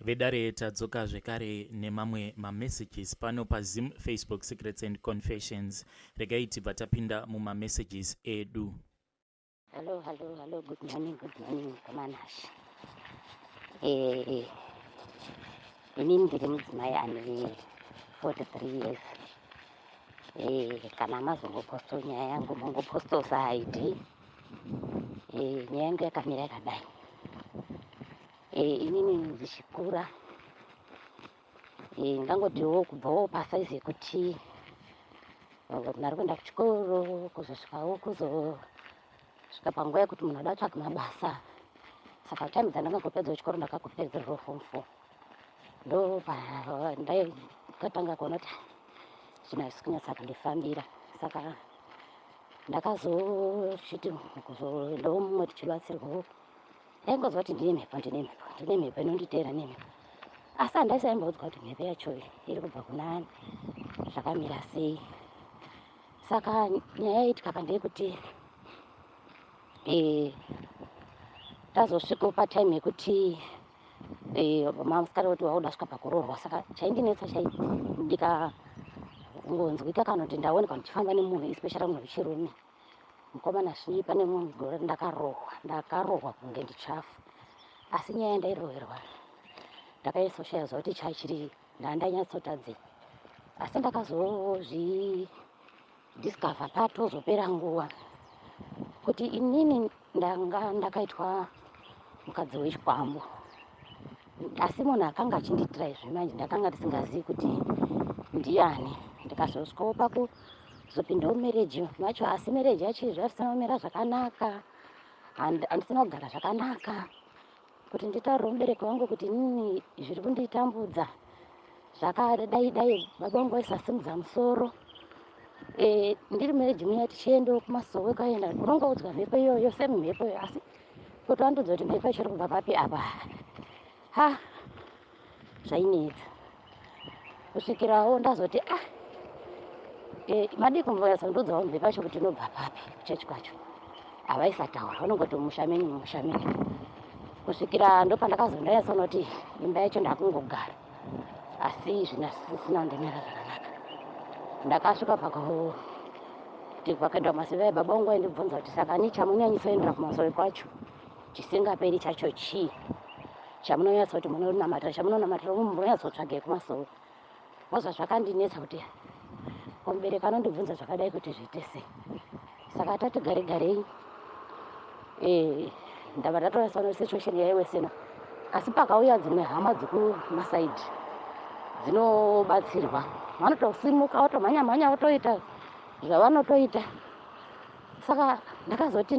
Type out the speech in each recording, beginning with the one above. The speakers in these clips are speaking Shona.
Vedare tadzoka zvekare nemamwe mamessages pano paZim Facebook Secrets and Confessions. Regai tibva tapinda mumamessages edu. Hello, hello, hello, good morning, good morning, Komanash. Eh, inini ndiri mudzimai ane 43 years. Eh, kana mazongoposto nyaya yangu mongoposto said. Eh, nyaya yangu yakamira yakadai. Eh, inini ndichikura eh, ngangotiwo kubvawo pasaizi yekuti ndari kuenda kuchikoro kuzosvikawo kuzosvika panguva yekuti munhu ada kutsvaga mabasa. Saka time dzandakangopedzawo chikoro ndakakupedzerawo form four, ndo ndakatanga kuona kuti zvinhu hazvisi kunyatsa kundifambira. Saka ndakazochiti kuzoendawo mumwe tichibatsirwawo, ndaingonzwa kuti ndine mhepo, ndine mhepo, ndine mhepo inonditeera nemhepo, asi handaisaimbodzwa kuti mhepo yacho iri kubva kunani, zvakamira sei. Saka nyaya yaitika pa ndeyekuti tazosvikawo patime yekuti mamusikana kuti wauda svika pakuroorwa. Saka chaindinetsa chai ndikangonzwika kana kuti ndaonekwa ndichifamba nemunhu, especially munhu wechirume, mukomana zvii, pane mumwe gore ndakarohwa, ndakarohwa kunge ndichafa. Asi nyaya yandairoverwa ndakaisoshaya kuti chachiri ndandanyatsotadzei, asi ndakazozvidiscover patozopera nguva kuti inini ndanga ndakaitwa mukadzi wechikwambo. Asi munhu akanga achindiitira izvi manje ndakanga ndisingazivi kuti ndiani. Ndikazosvikawo pakuzopindawo marriage macho, asi marriage yacho zvaisina kumira zvakanaka, handisina kugara zvakanaka. Kuti nditaurire mubereki wangu kuti inini zviri kunditambudza zvakadai dai, baba vangu vaisasimudza musoro. Ndiri marriage muya, tichiendawo kumasowe, kwaenda unongoudzwa mhepo iyoyo, same mhepo iyoyo, asi kuti vandiudza kuti mhepo yacho iri kubva papi apa, ha, zvainetsa. Kusvikirawo ndazoti, ah, madii kumbonyatsondiudzawo mhepo yacho kuti inobva papi? Kuchechi kwacho havaisataura, vanongoti mumusha menyu, mumusha menyu. Kusvikira ndopandakazondanyatsoona kuti imba yacho ndakungogara, asi zvisina kundimira zvakanaka. Ndakasvika pakuti pakaenda kumasowe, baba vangu vaindibvunza kuti, saka ni chamunyanyisoendera kumasowe kwacho chisingaperi chacho chii, chamunonyatsa kuti munonamatira, chamunonamatira, munonyatsotsvagei kumasowe? Wazva zvakandinetsa kuti mubereki anondibvunza zvakadai kuti zviite sei. Saka tati gare garei, ndabva ndatoyasana situation yaiwesena. Asi pakauya dzimwe hama dzekumasaidhi dzinobatsirwa, vanotosimuka, votomhanya mhanya, votoita zvavanotoita. Saka ndakazoti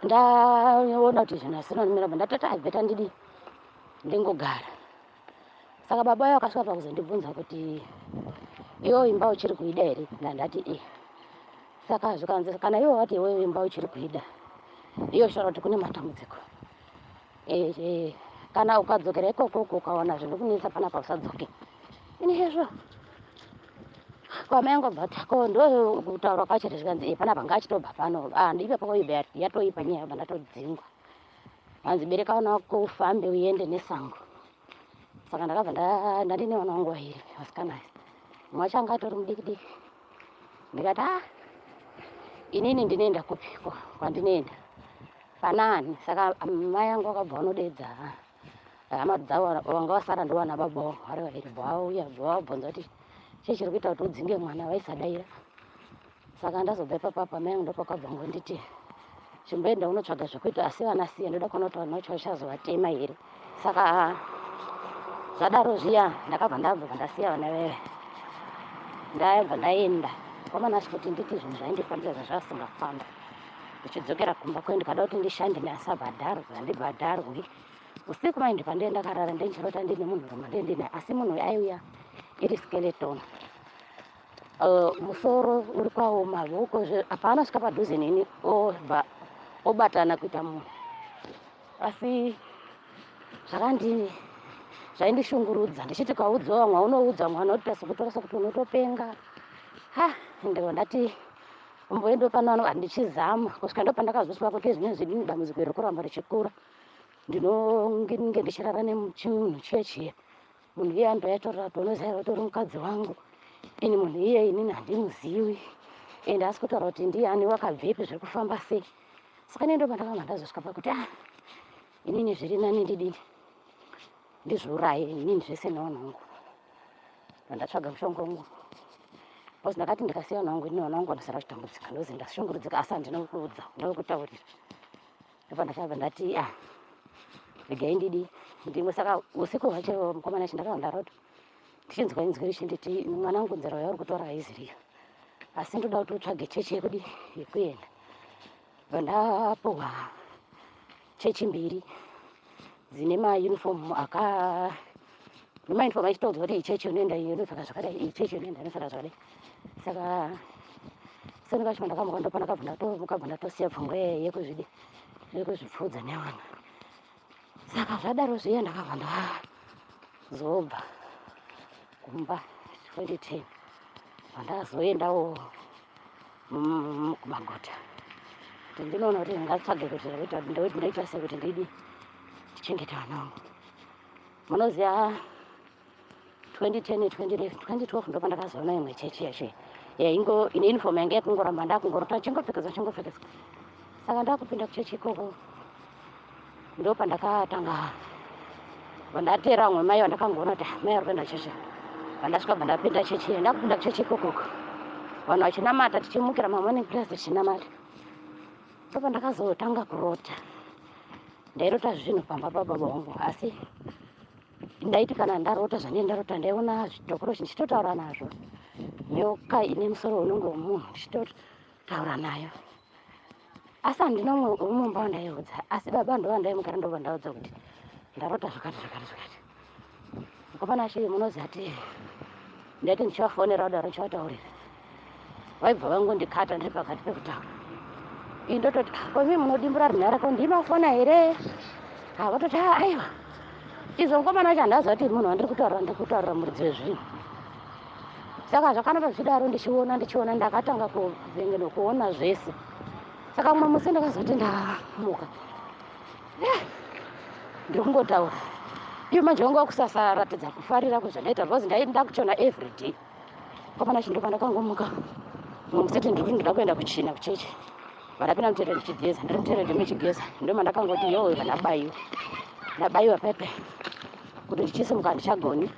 ndaona kuti zvinhu hazvisina kumira, ndatoti abheta ndidi ndingogara. Saka baba vayo vakasvika pakuzondibvunza kuti, iwe imba uchiri kuida here? Ndandati e. Saka zvikanzi, kana iwe wati iwewe imba uchiri kuida, iyo shora kuti kune matambudziko, kana ukadzokera ikoko ukawana zviri kunetsa panapa, usadzoke. Ini hezvo, kwamai angu abva ko ndo kutaura kwacho. Zvikanzi, e, panapa ngaachitobva pano. Ah, ipapo yatoipa nyaya, bva ndatodzingwa. Hanzi, bereka vana vako ufambe uende nesango. Saka ndakabva ndandine vana vangu vairi vasikana, mumwe wacho anga atori mudiki diki. Ndikati, a, inini ndinoenda kupiko? Kwandinoenda panani? Saka mai angu vakabva vanodedza hama dzavo vanga vasara, ndovana baba vangu vari vairi. Bva vauya, bva vabvunza kuti chii chiri kuita kuti udzinge mwana. Vaisadaira. Saka ndazobva ipapapa, mai angu ndopakabva ngonditi, chimboenda unotsvaga zvekuita, asi vana siya, ndoda kuona kuti vanhu vacho vachazovatema here. Saka zvadaro zviya, ndakabva ndabva ndasiya vana veve, ndabva ndaenda kwamana. Kuti nditi zvinhu zvaindifambira zvazvasingafamba, ndichidzokera kumba kwedu, ndikada kuti ndishande ndasabhadharwa, handibhadharwi. Usiku mai ndikandee ndakarara, ndinchirota ndine munhu roma ndendine, asi munhu aiuya iri skeleton, musoro uri kwawo, mavoko. Apa anosvika padhuze neni, obva obatana kuita munhu. Asi zvakandi zvaindishungurudza, ndichiti kaudzwa vamwe, unoudza mwana kuti sokutora sokuti unotopenga. Ha, ndiko ndati umboendo pano, ndichizama kusvika ndo pandakazosvika kuti zvinezvi dini, dambudziko iri kuramba richikura. Ndinonge ndichirara nemunhu chiya chiya, munhu iye andoyatorera tonoziva kuti uri mukadzi wangu. Ini munhu iye inini handimuzivi, ende asi kutaura kuti ndiyani, wakabvepi, zviri kufamba sei. Saka ini ndopandakabva ndazosvika pakuti ah, inini zviri nani ndidini, ndizviuraye inini zvese nevanhu vangu. Ndandatsvaga mushonga wangu because ndakati ndikasiya vanhu vangu, ini vana vangu vanosara vachitambudzika, ndozi ndashungurudzika, asi handina kukuudza, ndakutaurira. Ndopandakabva ndati ah, regai ndidi ndimwe. Saka usiku hwacho, mukomana, chi ndakabva ndarota ndichinzwa inzwi richinditi, "Mwana wangu, nzira yauri kutora haiziriyo, asi ndoda kuti utsvage chechi yekudi yekuenda." Bva ndapuhwa chechi mbiri dzine mauniform aka nemauniform achitoudzwa kuti iyi chechi unoenda, iyi inopfeka zvakadai, iyi chechi unoenda inopfeka zvakadai. Saka senekacho ndakamuka, ndopandakabva ndatosiya pfungwa yekuzvidi yekuzvipfuudza nevana. Saka zvadaro zviya, ndakabva ndazobva kumba 2010, vandazoendawo kumaguta kuti ndinoona kuti ndingatsvage kuti ndinoita sei kuti ndidi ndichengete vana vangu. Munoziva, 2010, 2011, 2012 ndopandakazoona imwe chechi yacho yaingo ine uniform yange yakungoramba, ndakungorota chingopfekedzwa chingopfekedzwa. Saka ndakupinda kuchechi ikoko, ndopandakatanga vandateera vamwe mai vandakangoona kuti ah, mai vari kuenda chechi. Vandasvika, bva ndapinda chechi. Ndakupinda kuchechi ikokoko, vanhu vachinamata, tichimukira mamorning prayers tichinamata, ndopandakazotanga kurota. Ndairota zvinhu pamba pababa vangu, asi ndaiti kana ndarota zvandii ndarota, ndaiona zvitokoroshi ndichitotaura nazvo, nyoka ine musoro unenge wemunhu ndichitotaura nayo, asi handina umwe wemumba wandaiudza, asi baba ndo vandaimugara, ndobva ndaudza kuti ndarota zvakati zvakati zvakati. Mukomana acho, munoziva ti ndaiti ndichivafonera kudaro, ndichivataurira, vaibva vangondikata ndiri pakati pekutaura. Ii, ndototi, "Ah, komi munodimbura runhare, ko ndimafona here?" Ha, vatoti, "Ah, aiwa." Izvo mukomana wacho handaziva kuti munhu wandiri kutaurira, ndiri kutaurira muridzi wezvinhu. Saka zvakanamba zvichidaro, ndichiona ndichiona, ndakatanga kuvhengeno kuona zvese. Saka mumwe musi ndakazoti ndamuka, ndiri kungotaura iyo manje wanga wakusasaratidza kufarira kuzvandaita, because ndaida kuchiona everyday. Komana chindopa, ndakangomuka mumwe musi ti ndiri kuti ndoda kuenda kuchina kuchechi. Vandapinda mutoilet ndichigeza, ndiri mutoilet ndichigeza, ndoma ndakangoti yowe, vandabayiwa, ndabayiwa pepe kuti ndichisimuka handichagoni.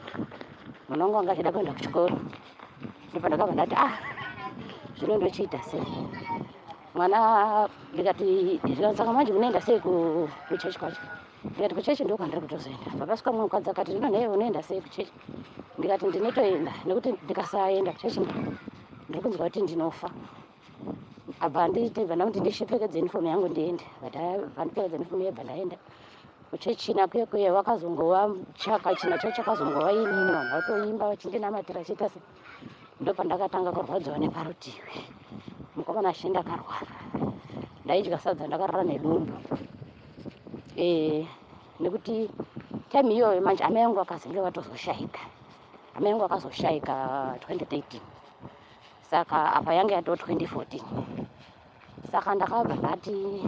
Mwana wangu anga achida kuenda kuchikoro. Ndopa ndakabva ndati, ah, zvino ndochiita sei mwana? Ndikati, saka manje munoenda sei kuchechi kwacho? Ndikati, kuchechi ndo kwandiri kutozoenda. Papasvika mumwe mukadzi akati, zvino nheye unoenda sei kuchechi? Ndikati, ndinotoenda nekuti ndikasaenda kuchechi ndiri kunzwa kuti ndinofa. Abva anditi, bva ndamuti ndishipfekedze uniform yangu ndiende. Vandipfekedza uniform yebva ndaenda kuchechina kuye kuye. Vakazongova chaka china cho chakazongova inini, vanhu vatoimba vachindinamatira chiita se. Ndopandakatanga kurwadziwa neparutivi, mukomana achi ndakarwara, ndaidya sadza ndakarara nedumbu, nekuti time iyoyo manje amai vangu vakazenge vatozoshaika. Amai vangu vakazoshaika 2013, saka apa yange yato 2014. Saka ndakabva ndati,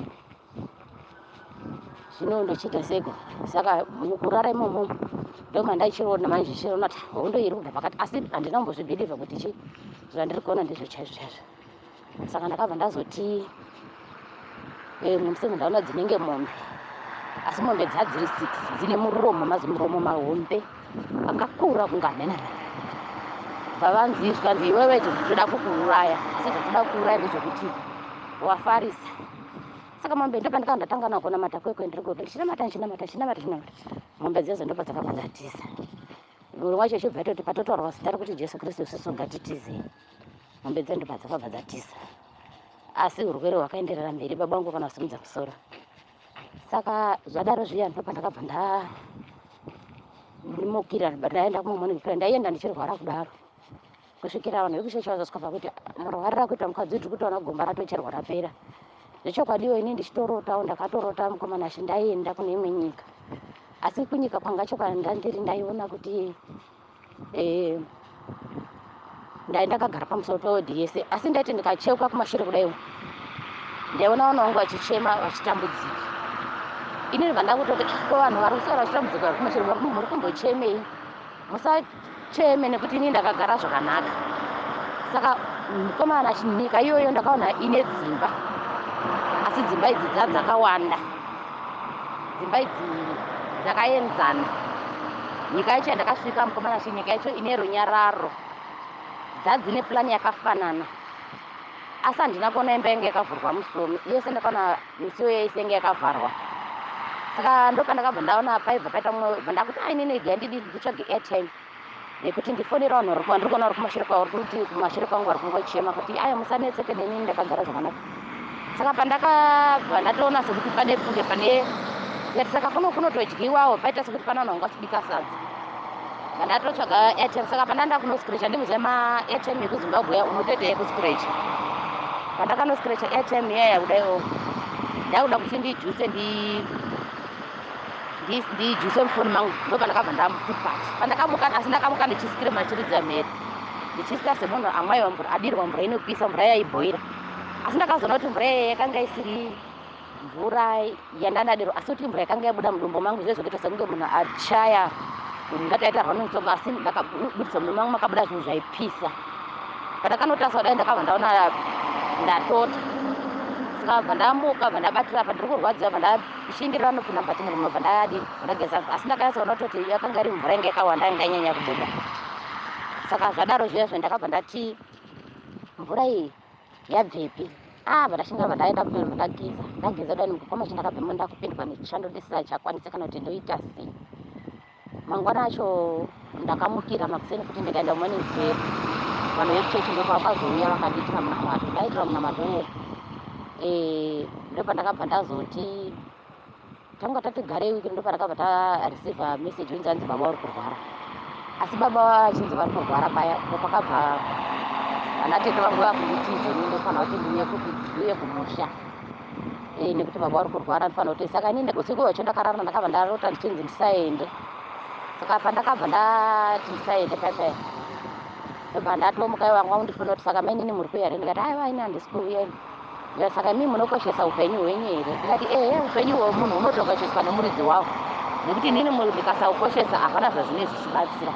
zvino ndochiita seko? Saka mukurara imomo ndoma ndaichiona manje, chiona kuti hondo iri kubva pakati, asi handina kumbozvibhilivha kuti chi zvandiri kuona ndizvo chaizvo chaizvo. Saka ndakabva ndazoti mumusemo ndaona dzinenge mombe, asi mombe dzadziri six, dzine muromo, mazimuromo mahombe akakura kunga mhenana. Bva vanzi, zvikanzi, "Iwewe toda kukuuraya, asi zvatoda kukuuraya ndezvekuti wafarisa." Saka mombe, ndopandakanga ndatanga nakuona matakwekwe, ndiri kuke ndichinamata, ndichinamata, ndichinamata, ndichinamata, mombe dzezo ndopa dzakabva dzatiza. Murume wacho chibva toti patotaurwa zita rekuti Jesu Kristu, isusu ngatitizei. Mombe dze ndopa dzakabva dzatiza, asi urwere hwakaenderera mberi, baba vangu kana kusimudza musoro. Saka zvadaro zviya, ndopandakabva ndamukira, ndaenda kumamorning prayer. Ndaienda ndichirwara kudaro kusvikira vanhu vekuchechi vazosvika pakuti, "Murwarira kuita mukadzi, tiri kutoona gomba ratocherwa rapera." Zvechokwadiwo ini ndichitorotawo, ndakatorota, mukomana achi ndaienda kune imwe nyika, asi kunyika kwangacho kwandandiri ndaiona kuti ndai ndakagara pamusoro peworld yese, asi ndaiti ndikacheuka kumashure kudaiwo ndaiona vana vangu vachichema, vachitambudzika. Inini bva ndakutoti ko vanhu vari kuswera vachitambudzika vari kumashure muri kumbochemei? Musacheme nekuti inini ndakagara zvakanaka. Saka mukomana nyika iyoyo ndakaona ine dzimba, asi dzimba idzi dzadzakawanda, dzimba idzi dzakaenzana. Nyika yacho yandakasvika mukomana chi nyika yacho ine runyararo, dzadzine plani yakafanana, asi handina kuona imba yange yakavhurwa musuwo yese, ndakaona misuwo yese yange yakavharwa. Saka ndopandakabva ndaona paibva paita mumwe, bva ndakuti ainini rega ndidi nditsvage airtime nekuti ndifonera vanhu vari ndiri kuona vari kumashure kwavo, kuti kumashure kwangu vari kungochema kuti aya musanetseke neni, ndakagara zvakanaka. Saka pandakabva ndatoona sekuti pane kunge pane ndikati saka kuno kunotodyiwawo, paita sekuti pane vanhu vanga vachibika sadza. Ndatotsvaga airtime, saka pandanda kunoscratcha, ndimuziva maairtime ekuZimbabwe unotoita yekuscratcha. Pandakanoscratcha airtime iyaya kudaiwo, ndakuda kuti ndijuse ndijuse mufoni mangu, ndo pandakabva ndamupati pandakamuka. Asi ndakamuka ndichiscreama, chiridza mhere, ndichisika semunhu amwaiwa mvura, adirwa mvura inopisa, mvura yaibhoira. Asi ndakazoona kuti mvura iyaya yakanga isiri mvura yandandadirwa, asi kuti mvura yakanga yabuda mudumbu mangu, zviye zvekuita sekunge munhu achaya ngati aita running tsoka, asi ndakabudisa mudumbu mangu makabuda zvinhu zvaipisa. Pandakanotarisa kudai, ndakabva ndaona ndatota. Saka bva ndamuka, bva ndabatira pa ndiri kurwadziwa, bva ndashingirira nopinda mubathroom, bva ndadi ndageza. Asi ndakanyatsoona kutoti yakanga iri mvura inge yakawanda, yanga yanyanya kubuda. Saka zvadaro zviya zve ndakabva ndati mvura iyi yabvepi? Ah, bva ndashinga, bva ndaenda kumberi, ndageza. Ndageza dai mukoma chi ndakabvemo ndakupindwa nechando, ndisisachakwanisi kana kuti ndoita sei. Mangwana acho ndakamukira makuseni futi, ndikaenda kumorning prayer. Vanhu vekuchechi ndopavakazouya vakandiitira munamato. Ndaitira munamato uye ndopandakabva ndazoti tanga tati garei wiki, ndopandakabva tareceiva message inzi hanzi baba vari kurwara. Asi baba vachinzi vari kurwara paya, ndopakabva vana tete vangu vakunditi izvoni ndofanira kuti ndiuye kupi, ndiuye kumusha nekuti baba vari kurwara, ndifanira kuti. Saka inini usiku hwacho ndakarara, ndakabva ndarota ndichinzi ndisaende. Saka pandakabva ndati ndisaende paya, ndobva ndatomuka, vanga vandifonera kuti saka mainini muri kuuya here? Ndikati aiwa, ini handisi kuuya ini. Ndikati saka imi munokoshesa upenyu hwenyu here? Ndikati ehe, upenyu hwemunhu hunotokosheswa nemuridzi wawo, nekuti inini ndikasaukoshesa hapana zvazvinenge zvichibatsira.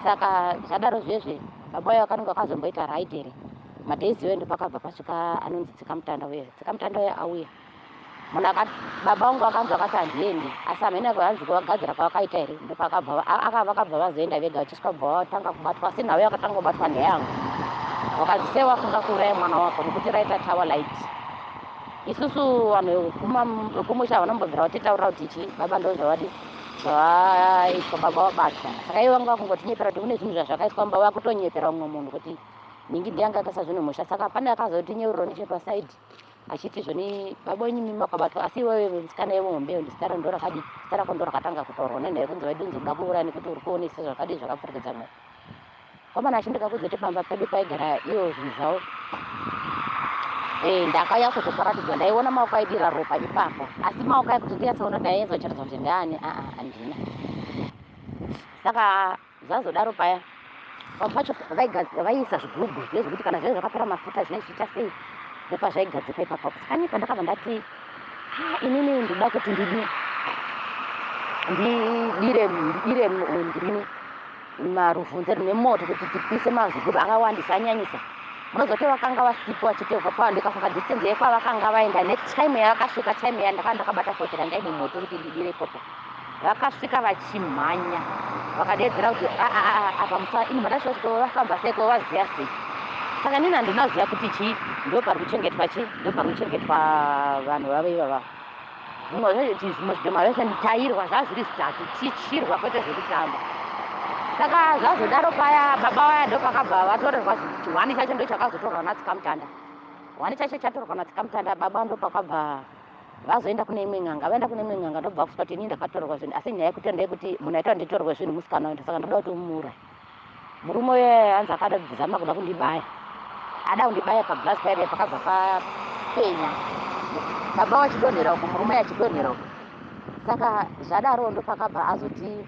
Saka zvadaro zvezve baba vayo vakanenge vakazomboita right here madays iwayo, ndopakabva pasvika anonzi Tsikamutanda uye. Tsikamutanda uye auya, munhu akati baba vangu vakanzi vakati handiendi, asi hamene hanzi kuvagadzira kwavakaita here, ndopakabva vakabva vazoenda vega, vachisvika bva vatanga kubatwa. Asi nhau yakatanga kubatwa ndeyangu. Vakanzi sei wafunga kuuraya mwana wako nekuti raita tower light? Isusu vanhu vekumusha vanombobvira vatitaurira kuti chi baba ndo zvavadi zvavaitwa, baba vabatwa. Saka ivo vanga vakungotinyepera kuti kune zvinhu zvazvakaiswa mumba, vakutonyepera mumwe munhu kuti ningi ndiyanga akaisa zvinhu musha. Saka pane akazotinyeurira nechepasaidi achiti zvoni baba wenyu mimi makabatwa, asi iwewe musikana yemuhombe zita ro ndorakadi, zita rako ndo rakatanga kutaurwa nenhau yekunzi vaidonzi kuda kuuraya nekuti uri kuonesa zvakadi zvakapfurikidza mwe. Komana achindika kuzoti pamba pedu paigara iwo zvinhu zvavo, ndakanyatsotoparatidzwa, ndaiona maoko aidira ropa ipapo, asi maoko ekuti ndinyatsoona ndaiedza kucharatidza kuti ndaani, aa handina. Saka zvazodaro paya, pamwe pacho vaiisa zvigubhu zvezvekuti kana zvinenge zvakapera mafuta zvinenge zvichiita sei, ndopazvaigadzikwa ipapo. Saka ini pandakabva ndati ha, inini ndoda kuti ndidi ndidire ndidire ndirini maruvhunze rine moto kuti tipise mazigubhu akawandisa anyanyisa. Munozoti vakanga vasipo vachitevwa pa ndikafunga distance yekwavakanga vaenda netime yavakasvika, time yandakanga ndakabata foshoro yanga ine moto kuti ndidire ipopo, vakasvika vachimhanya vakadeedzera kuti apa musa ini mandasvika vafamba seiko, vaziya sei? Saka nini handinaziva kuti chii ndo pari kuchengetwa, chii ndo pari kuchengetwa vanhu vavo ivava. Zvimwe zvimwe zvidhoma zvese tairwa zvazviri zvitatu tichirwa kwete zvekutamba. Saka zvazodaro paya, baba vaya ndo pakabva vatorerwa chihwani chacho, ndo chakazotorwa naTsikamutanda. Hwani chacho chatorwa naTsikamutanda, baba ndo pakabva vazoenda kune imwe n'anga. Vaenda kune imwe n'anga, ndobva kusvika kuti inini ndakatorerwa zvinhu, asi nyaya yekuti ndeyekuti munhu aita nditorerwe zvinhu musikana uyu, saka ndoda kuti umuuraye. Murume uye hanzi akada kuzama kuda kundibaya, ada kundibaya paglass paive pakabva papenya, baba vachidonhera uko, murume achidonhera uko. Saka zvadaro ndopakabva azoti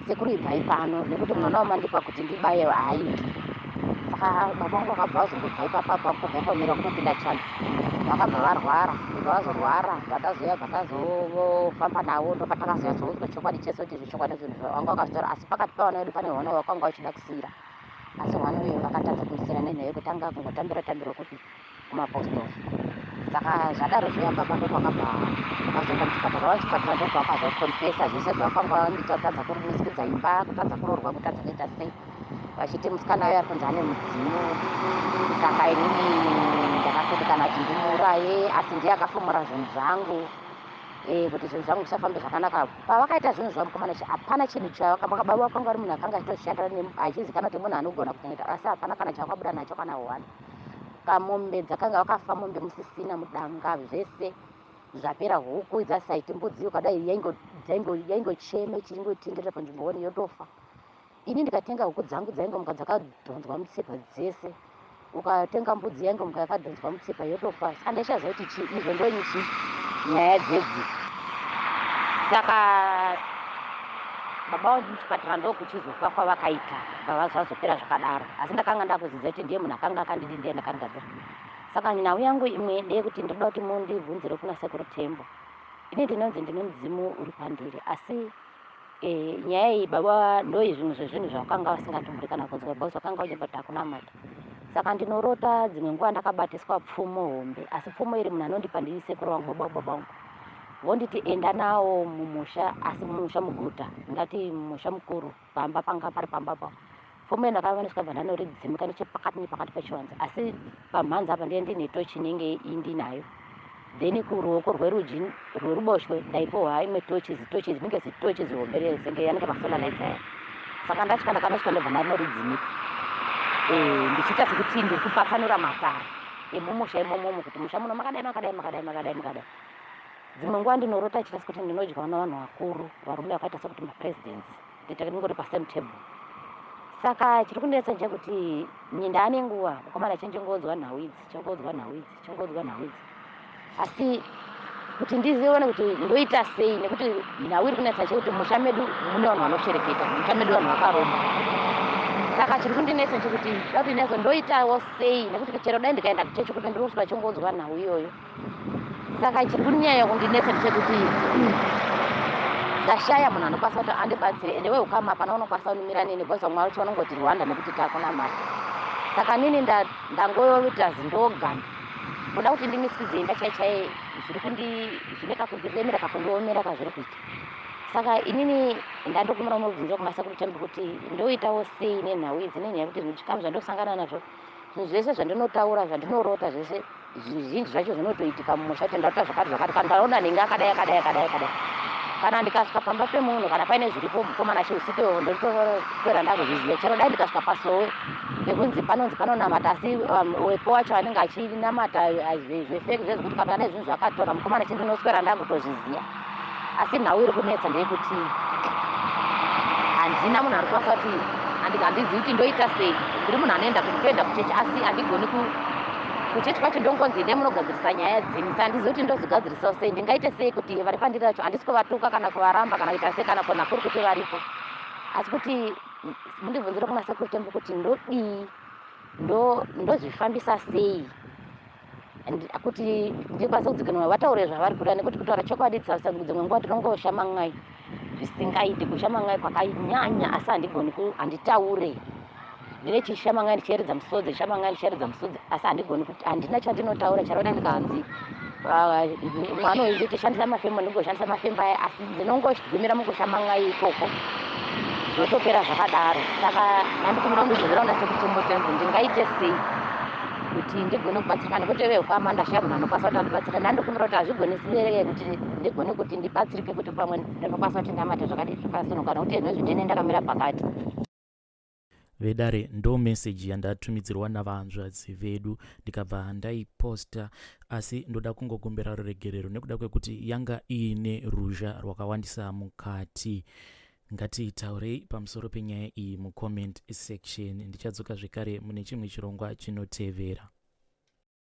sekuru ibvai pano nekuti mwana wamandipa kuti ndibaye haaiti. Saka baba vangu vakabva vazongobva ipapa, pakubva pamira kutopinda chando, vakabva varwara. Ndobva Bva vazorwara, bva tazouya, bva tazofamba navo, ndopatakazonyatsoudzwa chokwadi chese kuti zvechokwadi zvinhu zvavanga vakazvitaura. Asi pakati pevana vedu pane hwana wakanga uchida kusiyira, asi hwana uyu vakatadza kumusiyira nenhau yekuti anga akungotambira tambiro kupi kumapostori. Saka zvadaro zviya baba ndokwakabva vazoenda muchipatara, vava muchipatara ndokwakazokonfesa zvese zvavakanga vanditadza kumisikidza imba, kutadza kuroorwa, kutadza kuita sei, vachiti musikana uyo ari kunzi ane mudzimu. Saka inini ndakatoti kana kuti ndimuuraye, asi ndiye akafumura zvinhu zvangu kuti zvinhu zvangu zvisafambe zvakanaka. Pavakaita zvinhu zvavo mukomana chi hapana chinhu chavakababa vakanga vari munhu akanga achitozvishandira achizikanwa kuti munhu anogona kuchengeta, asi hapana kana chavakabuda nacho kana one. Kamombe dzakanga vakafa, mombe musisina mudanga, zvese zvapera, huku dzasaiti, mbudzi ukadai yaingochema ichingotenderera panzvimbo one yotofa. Ini ndikatenga huku dzangu dzaingomuka dzakadhonzwa mutsipa dzese, ukatenga mbudzi yaingomuka yakadhonzwa mutsipa yotofa. Saka ndaichaziva kuti chii izvo, ndonyi chii nyaya dzedzi. Saka baba vangu muchipatara ndokuchizofa kwavakaita, bva zvazopera zvakadaro. Asi ndakanga ndakuziva kuti ndiye munhu akanga akandidi, ndiye ndakandagadzira. Saka nhau yangu imwe ndeyekuti ndinoda kuti mundibvunzire kuna Sekuru Tembo. Ini ndinonzi ndine mudzimu uri pandiri, asi nyaya iyi baba ndoi zvimwe zvezvinhu zvavakanga vasingatombori kana kunzwa, because vakanga vachibva takunamata. Saka ndinorota dzimwe nguva ndakabatiswa pfumo hombe, asi pfumo iri munhu anondipa ndisekuru vangu, baba baba vangu, vonditi enda nawo mumusha, asi mumusha muguta, ndati mumusha mukuru, pamba panga pari pamba pa pfumo iri ndakavaniswa, bva ndanoridzimika nechepakati nepakati pechivanze, asi pamhanza apa ndiye ndine tochi inenge indinayo. Then kuruoko rwerudyi rweruboshwe ndaipohwa imwe tochi, zitochi rinenge zitochi zihombe senge yanenge masolar lights aya. Saka ndatya, ndakandosvika ndobva ndanoridzimika, ndichiita sekuti ndiri kupatsanura matare emumusha imomomo, kuti musha muno makadai, makadai, makadai, makadai, makadai. Dzimwe nguva ndinorota chiita sekuti ndinodyawo navanhu vakuru, varume vakaita sekuti mapresidents, ndingori pasame table. Saka chiri kundinetsa ndechekuti ndaane nguva mukomana chenjengodzwa nhau idzi, chingodzwa nhau idzi, chingodzwa nhau idzi, asi kuti ndizione kuti ndoita sei, nekuti nhau iri kunetsa chekuti musha medu mune vanhu vanoshereketa, musha medu vanhu vakaromba. Saka chiri kundinetsa chekuti da kuti nezo ndoitawo sei, nekuti chero dai ndikaenda kuchechi kuti ndinosvika chingodzwa nhau iyoyo. Saka chiri kunyanya kundinetsa ndechekuti ndashaya munhu anokwanisa kuti andibatsire, ende weukama hapana unokwanisa kunimira nini, because vamwe vacho vanongoti rwanda nekuti takunamata. Saka nini ndangoita zindoga kuda kuti ndimisikidze imba chai chai, zviri kundi zvine kakundiremera, kakundiomera kazviri kuita. Saka inini ndandokumira mubvunzo kumasekuru Tembo kuti ndoitawo sei nenhau idzi, nenyaya yekuti zvikamu zvandosangana nazvo, zvinhu zvese zvandinotaura, zvandinorota zvese, zvizhinji zvacho zvinotoitika mumusha, kuti ndaita zvakati zvakati, kana ndaona nhingi akadai, akadai, akadai, akadai, kana ndikasvika pamba pemunhu, kana paine zviripo mukomana chiusiku, ndotoswera ndakuzviziva. Chero dai ndikasvika pasowe pekunzi panonzi panonamata, asi wepo wacho anenge achinamata zvefake zvezvekuti kana pane zvinhu zvakatora mukomana chi, ndinoswera ndakutozviziva. Asi nhau iri kunetsa ndeyekuti handina munhu ari kukwanisa kuti, handizivi kuti ndoita sei. Ndiri munhu anoenda kuenda kuchechi, asi handigoni kuchechi kwacho, ndongonzi endai munogadzirisa nyaya dzenyu. Saka handizivi kuti ndozogadzirisawo sei, ndingaite sei kuti vari pandiri vacho handisi kuvatuka kana kuvaramba kana kuita sei, kana kona kuri kuti varipo, asi kuti mundibvunzire kuna Sekuru Tembo kuti ndodii, ndozvifambisa sei kuti ndikwanise kudzikinurwa, vataure zvavari kuda. Nekuti kutaura chokwadi, dzimwe nguva ndinongoshama ngai zvisingaiti, kushama ngai kwakanyanya, asi handigoni, handitaure. Ndine chishama ngai ndichiyeredza musodzi, shama ngai ndichiyeredza musodzi, asi handigoni kuti handina chandinotaura. Charoda ndikanzi mwana uyu ndichishandisa mafemo, ndingoshandisa mafembo aya, asi ndinongogumira mukushama ngai ikoko, zvotopera zvakadaro. Saka ndandikumira kundibvunzira kuna Sekuru Tembo, ndingaite sei kuti ndigone kubatsirika, nekuti veukama ndashaya munhu anokwanisa kuti andibatsira. Ndandikumira kuti hazvigoni sibereke kuti ndigone kuti ndibatsirike, kuti pamwe ndinokwanisa kuti ndamate zvakadii zvakasunuka, nekuti zvinozvi ndine ndakamira pakati. Vedare, ndo meseji yandatumidzirwa navanzvadzi vedu, ndikabva ndaiposta, asi ndoda kungokumbira ruregerero nekuda kwekuti yanga iine ruzha rwakawandisa mukati. Ngatitaurei pamusoro penyaya iyi mucomment section. Ndichadzoka zvekare mune chimwe chirongwa chinotevera.